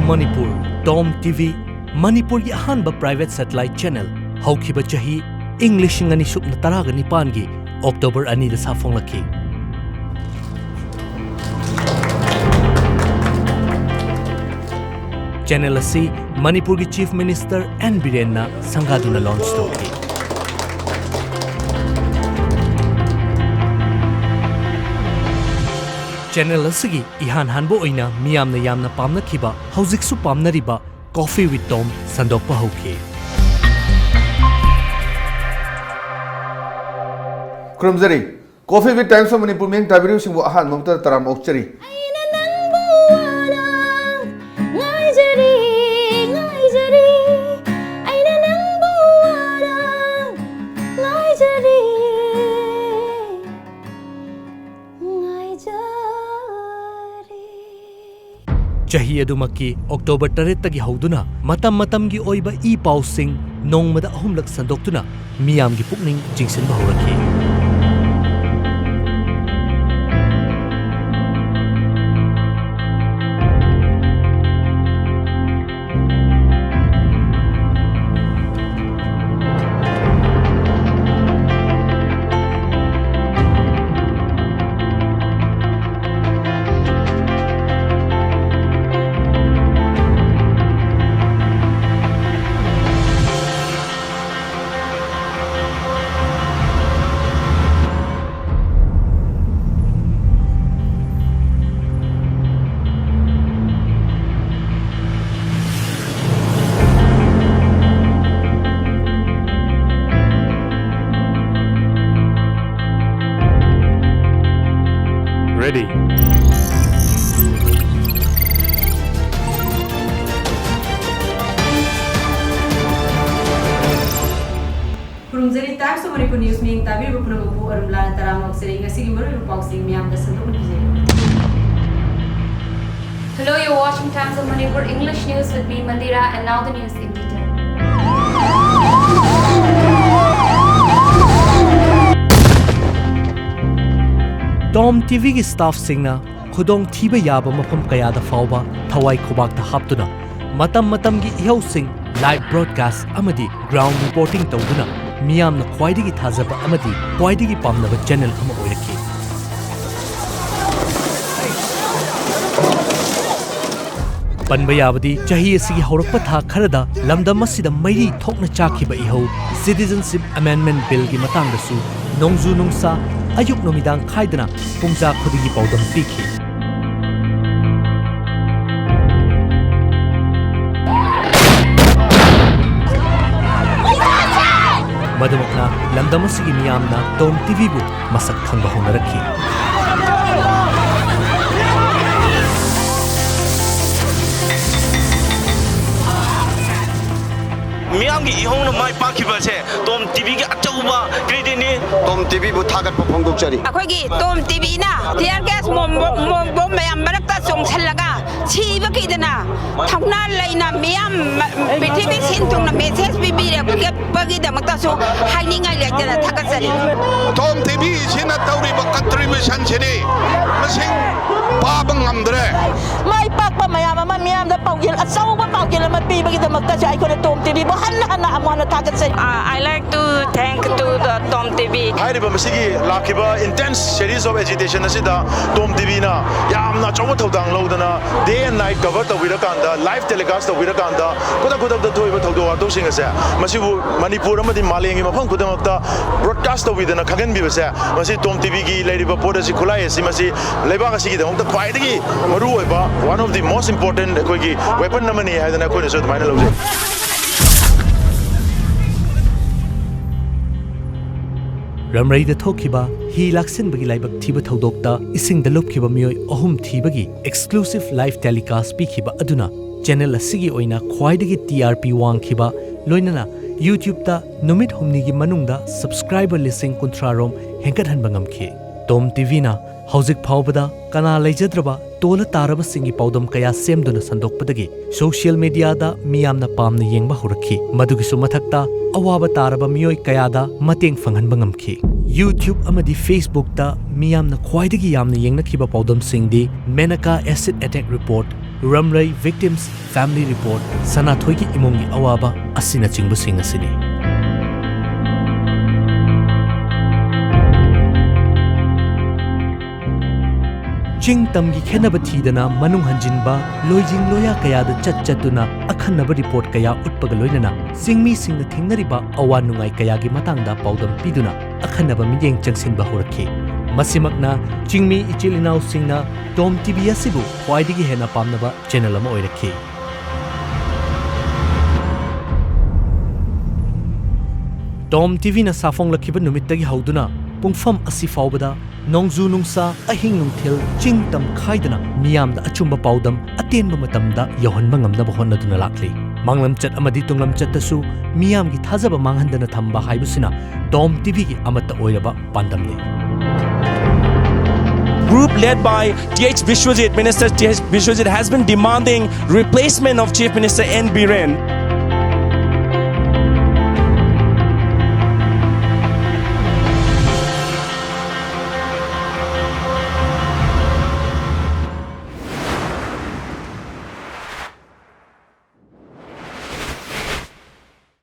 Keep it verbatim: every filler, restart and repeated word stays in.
Manipur, Tom T V, ꯃꯅꯤꯄꯨꯔꯒꯤ ꯑꯍꯥꯟꯕ private satellite channel, ꯍꯧꯈꯤꯕ ꯆꯍꯤ ꯏꯪ ꯂꯤꯁꯤꯡ ꯑꯅꯤ ꯁꯨꯞꯅ ꯇꯔꯥꯒ ꯅꯤꯄꯥꯟꯒꯤ October ꯑꯅꯤꯗ ꯁꯥꯐꯣꯡꯂꯛꯈꯤ꯫ Channel ꯑꯁꯤ ꯃꯅꯤꯄꯨꯔꯒꯤ Chief Minister N ꯕꯤꯔꯦꯟꯅ ꯁꯪꯒꯥꯗꯨꯅ launch ꯇꯧꯈꯤ꯫ Channel ꯑꯁꯤꯒꯤ ꯏꯍꯥꯟ ꯍꯥꯟꯕ ꯑꯣꯏꯅ ꯃꯤꯌꯥꯝꯅ ꯌꯥꯝꯅ ꯄꯥꯝꯅꯈꯤꯕ, ꯍꯧꯖꯤꯛꯁꯨ ꯄꯥꯝꯅꯔꯤꯕ Coffee with Tom ꯁꯟꯗꯣꯛꯄ ꯍꯧꯈꯤ꯫ ꯈꯨꯔꯨꯝꯖꯔꯤ꯫ Coffee with Times of Manipur ꯃꯤꯠꯌꯦꯡ ꯇꯥꯕꯤꯔꯤꯕꯁꯤꯡꯕꯨ ꯑꯍꯥꯟꯕ ꯃꯛꯇꯗ ꯇꯔꯥꯝꯅ ꯑꯣꯛꯆꯔꯤ꯫ ꯑꯩꯅ ꯅꯪꯕꯨ ꯋꯥꯅ ꯉꯥꯏꯖꯔꯤ, ꯉꯥꯏꯖꯔꯤ, ꯑꯩꯅ ꯅꯪꯕꯨ ꯋꯥꯅ ꯉꯥꯏꯖꯔꯤ, ꯉꯥꯏꯖꯔꯤ꯫ ꯆꯍꯤ ꯑꯗꯨꯃꯛꯀꯤ October ꯇꯔꯦꯠꯇꯒꯤ ꯍꯧꯗꯨꯅ ꯃꯇꯝ ꯃꯇꯝꯒꯤ ꯑꯣꯏꯕ ꯏ ꯄꯥꯎꯁꯤꯡ ꯅꯣꯡꯃꯗ ꯑꯍꯨꯝꯂꯛ ꯁꯟꯗꯣꯛꯇꯨꯅ ꯃꯤꯌꯥꯝꯒꯤ ꯄꯨꯛꯅꯤꯡ ꯆꯤꯡꯁꯤꯟꯕ ꯍꯧꯔꯛꯈꯤ꯫ Ready. ꯈꯨꯔꯨꯝꯖꯔꯤ, Times of Manipur News ꯃꯤꯠꯌꯦꯡ ꯇꯥꯕꯤꯔꯤꯕ ꯄꯨꯝꯅꯃꯛꯄꯨ ꯑꯔꯨꯝꯂꯥꯅ ꯇꯔꯥꯝꯅ ꯑꯣꯛꯆꯔꯤ꯫ ꯉꯁꯤꯒꯤ ꯃꯔꯨꯑꯣꯏꯕ ꯄꯥꯎꯁꯤꯡ ꯃꯤꯌꯥꯝꯗ ꯁꯟꯗꯣꯛꯅ ꯄꯤꯖꯔꯤ꯫ Hello, you're watching Times of Manipur English News with me, Mandira, and now the news in detail. Tom T Vꯒꯤ staffꯁꯤꯡꯅ ꯈꯨꯗꯣꯡꯊꯤꯕ ꯌꯥꯕ ꯃꯐꯝ ꯀꯌꯥꯗ ꯐꯥꯎꯕ ꯊꯋꯥꯏ ꯈꯨꯕꯥꯛꯇ ꯍꯥꯞꯇꯨꯅ ꯃꯇꯝ ꯃꯇꯝꯒꯤ ꯏꯍꯧꯁꯤꯡ live broadcast ꯑꯃꯗꯤ ground reporting ꯇꯧꯗꯨꯅ ꯃꯤꯌꯥꯝꯅ ꯈ꯭ꯋꯥꯏꯗꯒꯤ ꯊꯥꯖꯕ ꯑꯃꯗꯤ ꯈ꯭ꯋꯥꯏꯗꯒꯤ ꯄꯥꯝꯅꯕ channel ꯑꯃ ꯑꯣꯏꯔꯛꯈꯤ꯫ ꯄꯟꯕ ꯌꯥꯕꯗꯤ, ꯆꯍꯤ ꯑꯁꯤꯒꯤ ꯍꯧꯔꯛꯄ ꯊꯥ ꯈꯔꯗ ꯂꯝꯗꯝ ꯑꯁꯤꯗ ꯃꯩꯔꯤ ꯊꯣꯛꯅ ꯆꯥꯛꯈꯤꯕ ꯏꯍꯧ Citizenship Amendment Billꯒꯤ ꯃꯇꯥꯡꯗꯁꯨ ꯅꯣꯡꯖꯨ ꯅꯨꯡꯁꯥ, ꯑꯌꯨꯛ ꯅꯨꯃꯤꯗꯥꯡ ꯈꯥꯏꯗꯅ ꯄꯨꯡꯖꯥ ꯈꯨꯗꯤꯡꯒꯤ ꯄꯥꯎꯗꯝ ꯄꯤꯈꯤ꯫ ꯃꯗꯨꯃꯛꯅ ꯂꯝꯗꯝ ꯑꯁꯤꯒꯤ ꯃꯤꯌꯥꯝꯅ ꯇꯣꯝ ꯇꯤꯚꯤꯕꯨ ꯃꯁꯛ ꯈꯪꯕ ꯍꯧꯅꯔꯛꯈꯤ꯫ ꯃꯤꯌꯥꯝꯒꯤ ꯏꯍꯧꯅ ꯃꯥꯏ ꯄꯥꯛꯈꯤꯕ ꯑꯁꯦ ꯇꯣꯝ ꯇꯤꯚꯤꯒꯤ ꯑꯆꯧꯕ creditꯅꯤ꯫ ꯇꯣꯝ ꯇꯤꯚꯤꯕꯨ ꯊꯥꯒꯠꯄ ꯐꯣꯡꯗꯣꯛꯆꯔꯤ꯫ ꯑꯩꯈꯣꯏꯒꯤ ꯇꯣꯝ ꯇꯤꯚꯤꯅ tear gas bomb, bomb, bomb ꯃꯌꯥꯝ ꯃꯔꯛꯇ ꯆꯣꯡꯁꯤꯜꯂꯒ ꯁꯤꯕ ꯀꯤꯗꯅ ꯊꯧꯅꯥ ꯂꯩꯅ ꯃꯤꯌꯥꯝ ꯃ-, ꯄ꯭ꯔꯤꯊꯤꯕꯤ ꯁꯤꯟ ꯊꯨꯡꯅ message ꯄꯤꯕꯤꯔꯛꯄꯒꯤꯗꯃꯛꯇꯁꯨ ꯍꯥꯏꯅꯤꯡꯉꯥꯏ ꯂꯩꯇꯅ ꯊꯥꯒꯠꯆꯔꯤ꯫ ꯇꯣꯝ ꯇꯤꯚꯤꯁꯤꯅ ꯇꯧꯔꯤꯕ contributionꯁꯤꯗꯤ ꯃꯁꯤꯡ ꯄꯥꯕ ꯉꯝꯗ꯭ꯔꯦ꯫ ꯃꯥꯏ ꯄꯥꯛꯄ ꯃꯌꯥꯝ ꯑꯃ ꯃꯤꯌꯥꯝꯗ ꯄꯥꯎꯖꯦꯜ, ꯑꯆꯧꯕ ꯄꯥꯎꯖꯦꯜ ꯑꯃ ꯄꯤꯕꯒꯤꯗꯃꯛꯇꯁꯨ ꯑꯩꯈꯣꯏꯅ ꯇꯣꯝ ꯇꯤꯚꯤꯕꯨ ꯍꯟꯅ ꯍꯟꯅ ꯑꯃꯨꯛ ꯍꯟꯅ ꯊꯥꯒꯠꯆꯔꯤ꯫ Uh, I like to thank to the Tom TV. ꯍꯥꯏꯔꯤꯕ ꯃꯁꯤꯒꯤ ꯂꯥꯛꯈꯤꯕ intense series of agitation ꯑꯁꯤꯗ ꯇꯣꯝ ꯇꯤꯚꯤꯅ ꯌꯥꯝꯅ ꯑꯆꯧꯕ ꯊꯧꯗꯥꯡ ꯂꯧꯗꯅ day and night cover ꯇꯧꯕꯤꯔꯀꯥꯟꯗ, live telecast ꯇꯧꯕꯤꯔꯀꯥꯟꯗ, ꯈꯨꯗꯛ ꯈꯨꯗꯛꯇ ꯊꯣꯛꯏꯕ ꯊꯧꯗꯣꯛ ꯋꯥꯊꯣꯛꯁꯤꯡ ꯑꯁꯦ ꯃꯁꯤꯕꯨ ꯃꯅꯤꯄꯨꯔ ꯑꯃꯗꯤ ꯃꯥꯂꯦꯝꯒꯤ ꯃꯐꯝ ꯈꯨꯗꯤꯡꯃꯛꯇ broadcast ꯇꯧꯕꯤꯗꯅ ꯈꯪꯍꯟꯕꯤꯕꯁꯦ, ꯃꯁꯤ ꯇꯣꯝ ꯇꯤꯚꯤꯒꯤ ꯂꯩꯔꯤꯕ ꯄꯣꯠ ꯑꯁꯤ, ꯈꯨꯠꯂꯥꯏ ꯑꯁꯤ, ꯃꯁꯤ ꯂꯩꯕꯥꯛ ꯑꯁꯤꯒꯤꯗꯃꯛꯇ ꯈ꯭ꯋꯥꯏꯗꯒꯤ ꯃꯔꯨ ꯑꯣꯏꯕ, one of the most important ꯑꯩꯈꯣꯏꯒꯤ weapon ꯑꯃꯅꯤ ꯍꯥꯏꯗꯅ ꯑꯩꯈꯣꯏꯅꯁꯨ ꯑꯗꯨꯃꯥꯏꯅ ꯂꯧꯖꯩ꯫ ꯔꯝꯔꯩꯗ ꯊꯣꯛꯈꯤꯕ ꯍꯤ ꯂꯥꯛꯁꯤꯟꯕꯒꯤ ꯂꯥꯏꯕꯛ ꯊꯤꯕ ꯊꯧꯗꯣꯛꯇ ꯏꯁꯤꯡꯗ ꯂꯨꯞꯈꯤꯕ ꯃꯤꯑꯣꯏ ꯑꯍꯨꯝ ꯊꯤꯕꯒꯤ exclusive live telecast ꯄꯤꯈꯤꯕ ꯑꯗꯨꯅ channel ꯑꯁꯤꯒꯤ ꯑꯣꯏꯅ ꯈ꯭ꯋꯥꯏꯗꯒꯤ T R P ꯋꯥꯡꯈꯤꯕ, ꯂꯣꯏꯅꯅ YouTubeꯇ ꯅꯨꯃꯤꯠ ꯍꯨꯝꯅꯤꯒꯤ ꯃꯅꯨꯡꯗ subscriber ꯂꯤꯁꯤꯡ ꯀꯨꯟꯊ꯭ꯔꯥ ꯔꯣꯝ ꯍꯦꯟꯒꯠꯍꯟꯕ ꯉꯝꯈꯤ꯫ ꯇꯣꯝ ꯇꯤꯚꯤꯅ ꯍꯧꯖꯤꯛ ꯐꯥꯎꯕꯗ ꯀꯅꯥ ꯂꯩꯖꯗ꯭ꯔꯕ ꯇꯣꯜꯂ ꯇꯥꯔꯕꯁꯤꯡꯒꯤ ꯄꯥꯎꯗꯝ ꯀꯌꯥ ꯁꯦꯝꯗꯨꯅ ꯁꯟꯗꯣꯛꯄꯗꯒꯤ social mediaꯗ ꯃꯤꯌꯥꯝꯅ ꯄꯥꯝꯅ ꯌꯦꯡꯕ ꯍꯧꯔꯛꯈꯤ꯫ ꯃꯗꯨꯒꯤꯁꯨ ꯃꯊꯛꯇ, ꯑꯋꯥꯕ ꯇꯥꯔꯕ ꯃꯤꯑꯣꯏ ꯀꯌꯥꯗ ꯃꯇꯦꯡ ꯐꯪꯍꯟꯕ ꯉꯝꯈꯤ꯫ YouTube ꯑꯃꯗꯤ Facebookꯇ ꯃꯤꯌꯥꯝꯅ ꯈ꯭ꯋꯥꯏꯗꯒꯤ ꯌꯥꯝꯅ ꯌꯦꯡꯅꯈꯤꯕ ꯄꯥꯎꯗꯝꯁꯤꯡꯗꯤ Menaka acid attack report, ꯔꯝꯔꯩ victims family report, ꯁꯅꯥꯊꯣꯏꯒꯤ ꯏꯃꯨꯡꯒꯤ ꯑꯋꯥꯕ ꯑꯁꯤꯅꯆꯤꯡꯕꯁꯤꯡ ꯑꯁꯤꯅꯤ꯫ ꯆꯤꯡ ꯇꯝꯒꯤ ꯈꯦꯠꯅꯕ ꯊꯤꯗꯅ ꯃꯅꯨꯡ ꯍꯟꯖꯤꯟꯕ, ꯂꯣꯏꯖꯤꯡ ꯂꯣꯌꯥ ꯀꯌꯥꯗ ꯆꯠ ꯆꯠꯇꯨꯅ ꯑꯈꯟꯅꯕ report ꯀꯌꯥ ꯎꯠꯄꯒ ꯂꯣꯏꯅꯅ ꯆꯤꯡꯃꯤꯁꯤꯡꯅ ꯊꯦꯡꯅꯔꯤꯕ ꯑꯋꯥ ꯅꯨꯡꯉꯥꯏ ꯀꯌꯥꯒꯤ ꯃꯇꯥꯡꯗ ꯄꯥꯎꯗꯝ ꯄꯤꯗꯨꯅ ꯑꯈꯟꯅꯕ ꯃꯤꯠꯌꯦꯡ ꯆꯪꯁꯤꯟꯕ ꯍꯧꯔꯛꯈꯤ꯫ ꯃꯁꯤꯃꯛꯅ ꯆꯤꯡꯃꯤ ꯏꯆꯤꯜ ꯏꯅꯥꯎꯁꯤꯡꯅ ꯇꯣꯝ ꯇꯤꯚꯤ ꯑꯁꯤꯕꯨ ꯈ꯭ꯋꯥꯏꯗꯒꯤ ꯍꯦꯟꯅ ꯄꯥꯝꯅꯕ channel ꯑꯃ ꯑꯣꯏꯔꯛꯈꯤ꯫ ꯇꯣꯝ ꯇꯤꯚꯤꯅ ꯁꯥꯐꯣꯡꯂꯛꯈꯤꯕ ꯅꯨꯃꯤꯠꯇꯒꯤ ꯍꯧꯗꯨꯅ ꯄꯨꯡꯐꯝ ꯑꯁꯤ ꯐꯥꯎꯕꯗ ꯅꯣꯡꯖꯨ ꯅꯨꯡꯁꯥ, ꯑꯍꯤꯡ ꯅꯨꯡꯊꯤꯜ, ꯆꯤꯡ ꯇꯝ ꯈꯥꯏꯗꯅ ꯃꯤꯌꯥꯝꯗ ꯑꯆꯨꯝꯕ ꯄꯥꯎꯗꯝ ꯑꯇꯦꯟꯕ ꯃꯇꯝꯗ ꯌꯧꯍꯟꯕ ꯉꯝꯅꯕ ꯍꯣꯠꯅꯗꯨꯅ ꯂꯥꯛꯂꯤ꯫ ꯃꯥꯡꯂꯝꯆꯠ ꯑꯃꯗꯤ ꯇꯨꯡꯂꯝꯆꯠꯇꯁꯨ ꯃꯤꯌꯥꯝꯒꯤ ꯊꯥꯖꯕ ꯃꯥꯡꯍꯟꯗꯅ ꯊꯝꯕ ꯍꯥꯏꯕꯁꯤꯅ ꯇꯣꯝ ꯇꯤꯚꯤꯒꯤ ꯑꯃꯠꯇ ꯑꯣꯏꯔꯕ ꯄꯥꯟꯗꯝꯅꯤ꯫ Group led by T H Biswajit, Minister T H Biswajit has been demanding replacement of Chief Minister N Biren.